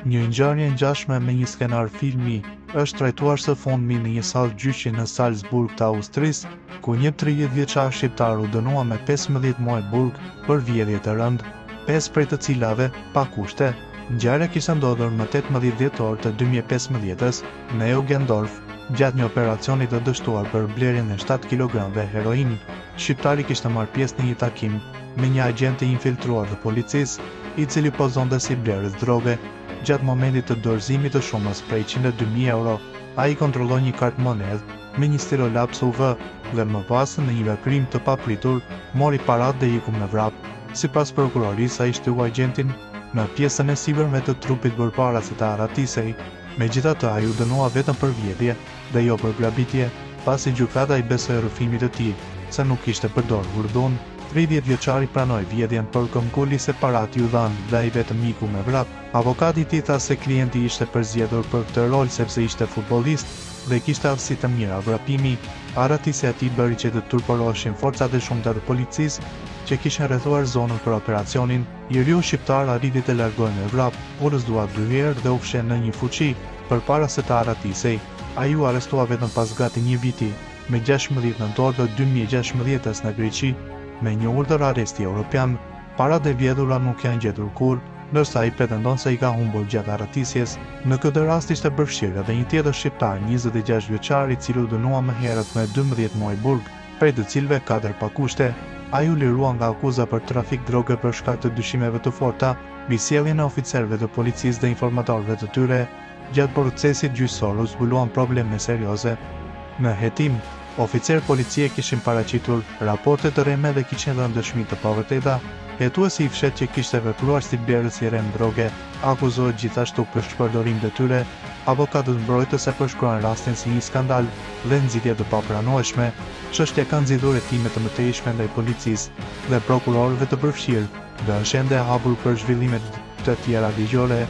Një ngjarje e ngjashme me një skenar filmi është trajtuar së fundmi në një sallë gjyqi në Salzburg të Austrisë, ku një 30 vjeçar shqiptar u dënua me 15 muaj burg për vjedhje të rëndë, pesë prej të cilave pa kushte. Ngjarja kishte ndodhur më 18 dhjetor të 2015-s në Eugendorf, gjatë një operacioni të dështuar për blerjen e 7 kilogramëve heroinë. Shqiptari kishte marrë pjesë në një takim me një agjent të infiltruar të policisë, i cili pozonte si blerës droge. Gjatë momentit të dorëzimit të shumës prej 102.000 euro, ai kontrolloi një kartëmonedhë me një stilolaps UV dhe më pas në një veprim të papritur mori paratë dhe iku me vrap. Sipas prokurorisë, ai shtyu agjentin në pjesën e sipërme të trupit përpara se të arratisej. Megjithatë, ai u dënua vetëm për vjedhje dhe jo për grabitje, pasi gjykata i besoi rrëfimit të tij se nuk kishte përdorur dhunë. 30 vjeçari pranoi vjedhjen, por këmbguli se paratë iu dhanë dhe ai vetëm iku me vrap. Avokati i tij tha se klienti ishte përzgjedhur për këtë rol sepse ishte futbollist dhe kishte aftësi të mira vrapimi. Arratisja e tij bëri që të turpëroheshin forcat e shumta të policisë që kishin rrethuar zonën për operacionin. I riu shqiptar arriti të largohej me vrap, u rrëzua dy herë dhe u fsheh në një fuçi përpara se të arratisej. Ai u arrestua vetëm pas gati një viti, me 16 nëntor të 2016-s në Greqi, me një urdhër arresti europian. Paratë e vjedhura nuk janë gjetur kurrë, ndërsa ai pretendon se i ka humbur gjatë arratisjes. Në këtë rast ishte përfshirë edhe një tjetër shqiptar, 26 vjeçar, i cili u dënua më herët me 12 muaj burg, prej të cilëve 4 pa kushte. Ai u lirua nga akuza për trafik droge për shkak të dyshimeve të forta mbi sjelljen e oficerëve të policisë dhe informatorëve të tyre. Gjatë procesit gjyqësor u zbuluan probleme serioze. Në hetim, oficerë policie kishin paraqitur raporte të rreme dhe kishin dhënë dëshmi të pavërteta. Hetuesi i fshehtë që kishte vepruar si blerës i rremë droge akuzohet gjithashtu për shpërdorim detyre. Avokatët mbrojtës e përshkruan rastin si një skandal dhe nxitje të papranueshme. Çështja ka nxitur hetime të mëtejshme ndaj policisë dhe prokurorëve të përfshirë dhe është ende e hapur për zhvillime të tjera ligjore.